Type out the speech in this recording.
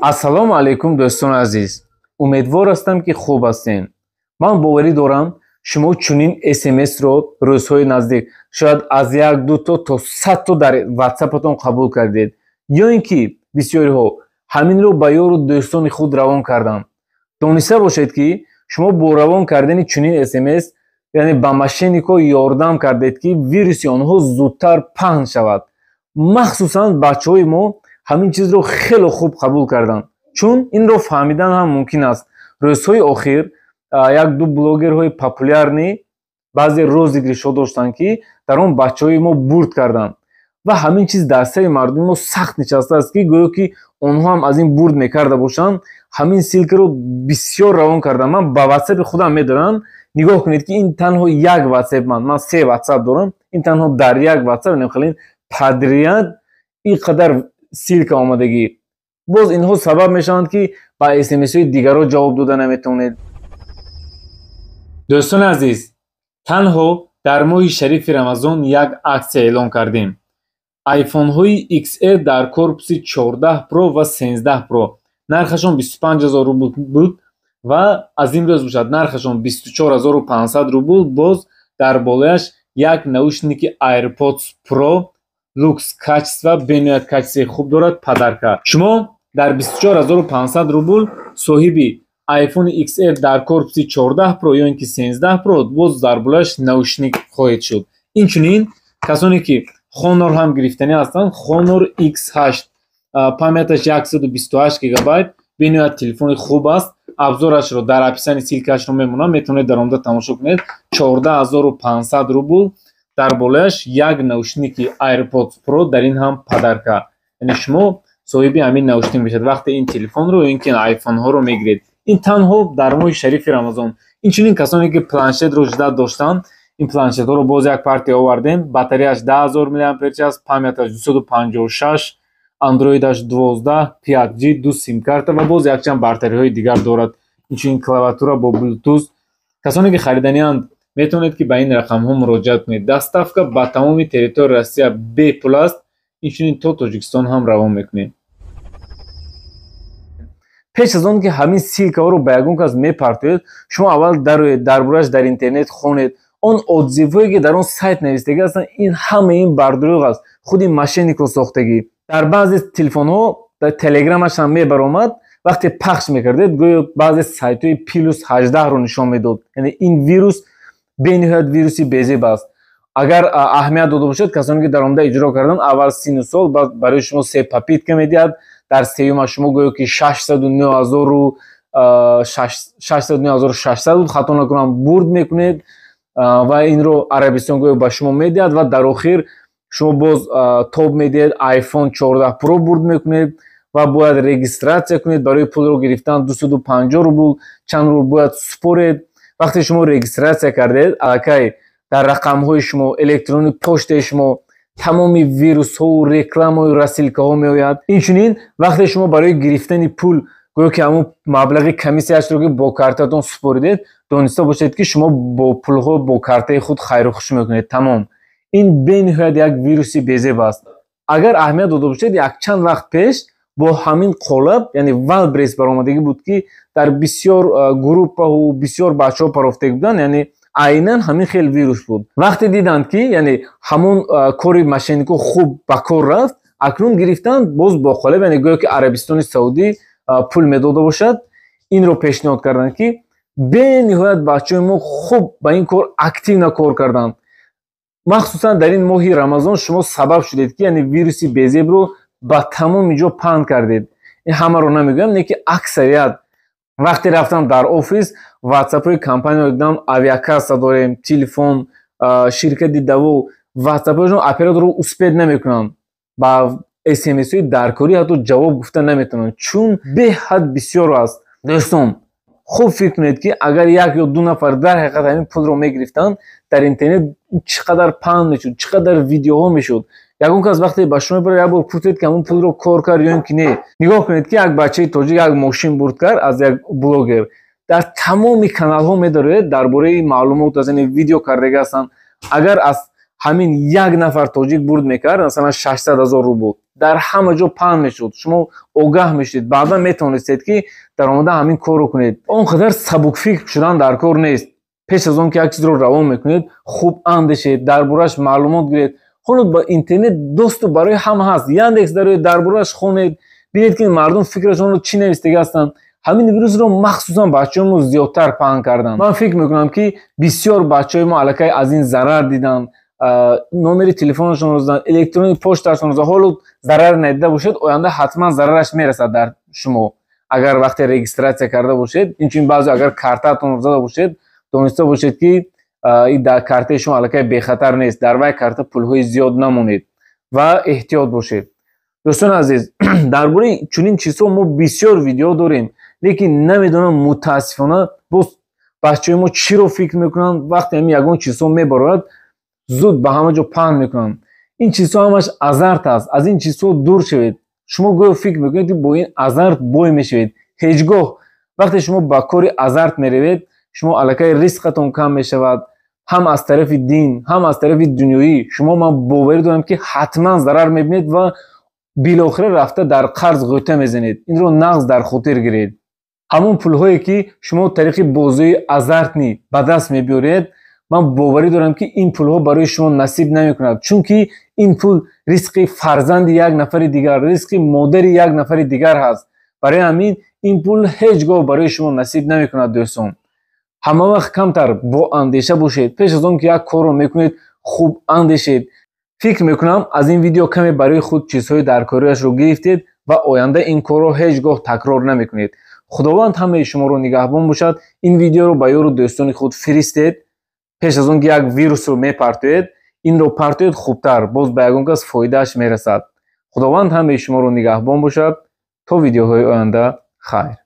Ассалому алайкум, дӯстони азиз! Умедвор ҳастам, ки хуб ҳастем. Ман боварӣ дорам, шумо чунин СМС-ро рӯзҳои наздик шояд аз як дуто то 100 то дар ватсапатон қабул кардед ё ин ки бисёриҳо ҳаминро ба ёру дӯстони худ равон карданд. Дониста бошед, ки шумо бо равон кардани чунин СМС, яъне ба мошенникҳо ёрдам кардед, ки вируси онҳо зудтар паҳн шавад. Махсусан бачаҳои мо ҳамин чизро хеле хуб қабул карданд, чун инро фаҳмидан ҳам мумкин аст. Рӯзҳои охир як ду блогерҳои популярный баъзе розыгрышҳо доштанд, ки дар он бачаҳои мо бурд карданд, ва ҳамин чиз дар сари мардуми мо сахт нишастааст, ки гӯё ки онҳо ҳам аз ин бурд мекарда бошанд. Ҳамин ссылкаро бисёр равон кардам. Ман ба ватсапи худам медорам, нигоҳ кунед, ки ин танҳо як ватсап, ман се ватсап дорам, ин танҳо дар як ватсап хеле подряд ин қадар ссылка омадагӣ. Боз инҳо сабаб мешаванд, ки ба СМСҳои дигарро ҷавоб дода наметавонед. Дӯстони азиз, танҳо дар моҳи шарифи Рамазон як аксия эълон кардем: айфонҳои XR дар корпуси 14 Pro ва 13 Pro нархашон 25 000 рубл буд ва аз имрӯз бошад, нархашон 24 500 рубл. Боз дар болояш як наушники AirPods Pro люкс качество, бениҳоят качествои хуб дорад, подарка. Шумо дар 24 500 рубл соҳиби iPhone XR дар корпуси 14 Pro ё ин ки 13 Pro, боз дар болояш наушник хоҳед шуд. Инчунин касоне ки Honor ҳам гирифтанӣ ҳастанд, Honor X8, памяташ 128 гигабайт, бениҳоят телефони хуб аст. Обзорашро дар описании ссылкаашро мемонам, метавонед дар омада тамошо кунед. 14 500 рубл, дар болояш як наушники AirPods Pro, дар ин ҳам подарка. Яъне шумо соҳиби ҳамин наушник мешавед, вақте ин телефонро ё ин ки айфонҳоро мегиред. Ин танҳо дар моҳи шарифи Рамазон. Инчунин касоне ки планшетро ждать доштанд, ин планшетҳоро боз як партия овардем. Батареяш 10 000 миллиампер-час, памяташ 256, андроидаш 12, 5G, ду симкарта ва боз якчанд бартариҳои дигар дорад. Инчунин клавиатура бо Bluetooth. Касоне ки хариданианд, метавонед, ки ба ин рақамҳо муроҷиат кунед. Доставка ба тамоми территорияи Россия бепул аст, инчунин то Тоҷикистон ҳам равон мекунем. Пеш аз он ки ҳамин ссылкаҳоро ба ягон кас мепартоед, шумо аввал дароед, дар борааш дар интернет хонед. Он отзывҳое, ки дар он сайт навистагӣ ҳастанд, ин ҳамаи ин бардурӯғ аст, худи мошенникҳо сохтагӣ. Дар баъзе телефонҳо дар телеграмаш ҳам мебаромад, вақте пахш мекардед, гӯё баъзе сайтҳои плюс 18-ро нишон медод. Яъне ин вирус бениҳоят вируси безеб аст. Агар аҳамият дода бошед, касоне ки дар омада иҷро карданд, аввал сину сол, баъд барои шумо се попытка медиҳад. Дар сеюма шумо гӯё ки 609 600 буд, хато накунам, бурд мекунед ва инро Арабистон гӯё ба шумо медиҳад. Ва дар охир шумо боз тоб медиҳед, iPhone 14 Pro бурд мекунед ва бояд регистрация кунед барои пулро гирифтан. 250 рубл, чанд рубл бояд супоред. Вақте шумо регистрация кардед, аллакай дар рақамҳои шумо, электронии почтаи шумо тамоми вирусҳову рекламаю рассылкаҳо меояд. Инчунин вақте шумо барои гирифтани пул гӯё ки ҳамун маблағи комиссияшро ки бо картатон супоридед, дониста бошед, ки шумо бо пулҳо бо картаи худ хайру хуш мекунед, тамом. Ин бениҳоят як вируси безеб аст. Агар аҳамият дода бошед, якчанд вақт пеш бо ҳамин қолаб, яъне Вайлдберриз баромадагӣ буд, ки дар бисёр группаҳу бисёр бачаҳо парофтагӣ буданд. Яъне айнан ҳамин хел вирус буд. Вақте диданд, ки яъне ҳамон кори мошенникҳо хуб ба кор рафт, акнун гирифтанд боз бо қолаб, яъне гӯё ки Арабистони Саудӣ пул медода бошад, инро пешниҳод карданд, ки бениҳоят бачаҳои мо хуб ба ин кор активно кор карданд. Махсусан дар ин моҳи Рамазон шумо сабаб шудед, ки яъне вируси безебро ба тамоми ҷо паҳн кардед. Ин ҳамаро намегӯям, не ки аксарият. Вақте рафтам дар офис, ватсапҳои компанияро дидам: авиакасса дорем, телефон, ширкати даво, ватсапҳояшон операторро успеть намекунанд, ба СМСҳои даркорӣ ҳатто ҷавоб гуфта наметавонанд, чун беҳад бисёр аст. Дӯстон, хуб фикр кунед, ки агар як ё ду нафар дар ҳақиқат ҳамин пулро мегирифтанд, дар интернет чӣ қадар паҳн мешуд, чӣ қадар видеоҳо мешуд. Ягон кас вақте ба шумо мебарад, як бор пурсед, ки ҳамон пулро кор кард ё ин ки не. Нигоҳ кунед, ки як бачаи тоҷик як мошин бурд кард аз як блогер, дар тамоми каналҳо медароед, дар бораи маълумот аз яъне видео кардага ҳастанд. Агар аз ҳамин як нафар тоҷик бурд мекард, масалан, 600 000 рубл. Дар ҳама ҷо паҳн мешуд, шумо огаҳ мешудед, баъдан метавонистед, ки дар омада ҳамин корро кунед. Он қадар сабукфикр шудан дар кор нест. Пеш аз он ки як чизро равон мекунед, хуб андешед, дар борааш маълумот гиред. Ҳоло ба интернет доступ барои ҳама ҳаст. Яндекс дароед, дар борааш хонед, бинед, ки мардум фикрашонро чӣ навистага ҳастанд. Ҳамин вирусро махсусан бачаҳои мо зиёдтар паҳн карданд. Ман фикр мекунам, ки бисёр бачаҳои мо аллакай аз ин зарар диданд, номери телефонашонро заданд, электронный почташонро заданд. Ҳоло зарар надида бошед, оянда ҳатман зарараш мерасад дар шумо, агар вақте регистрация карда бошед. Инчунин баъзе агар картаатонро зада бошед, дониста бошед, ки дар картаи шумо аллакай бехатар нест. Дар вай карта пулҳои зиёд намонед ва эҳтиёт бошед. Дӯстони азиз, дар бораи чунин чизҳо мо бисёр видео дорем, лекин намедонам, мутаассифона, боз бачаҳои мо чиро фикр мекунанд. Вақте ҳамин ягон чизҳо мебарояд, зуд ба ҳама ҷо паҳн мекунанд. Ин чизҳо ҳамаш азарт аст, аз ин чизҳо дур шавед. Шумо гӯё фикр мекунед, ки бо ин азарт бой мешавед. Ҳеҷ гоҳ. Вақте шумо ба кори азарт меравед, шумо аллакай ризқатон кам мешавад, ҳам аз тарафи дин, ҳам аз тарафи дунёӣ. Шумо, ман боварӣ дорам, ки ҳатман зарар мебинед ва билохира рафта дар қарз ғӯта мезанед. Инро нағз дар хотир гиред. Ҳамон пулҳое, ки шумо тариқи бозиҳои азартный ба даст мебиёред, ман боварӣ дорам, ки ин пулҳо барои шумо насиб намекунад, чунки ин пул ризқи фарзанди як нафари дигар, ризқи модари як нафари дигар ҳаст. Барои ҳамин ин пул ҳеҷ гоҳ барои шумо насиб намекунад. Дӯстон, ҳама вақт камтар бо андеша бошед. Пеш аз он ки як корро мекунед, хуб андешед. Фикр мекунам, аз ин видео каме барои худ чизҳои даркориашро гирифтед ва оянда ин корро ҳеҷ гоҳ такрор намекунед. Худованд ҳамаи шуморо нигаҳбон бошад. Ин видеоро ба ёру дӯстони худ фиристед. Пеш аз он ки як вирусро мепартоед, инро партоед хубтар, боз ба ягон кас фоидааш мерасад. Худованд ҳамаи шуморо нигаҳбон бошад. То видеоҳои оянда, хайр.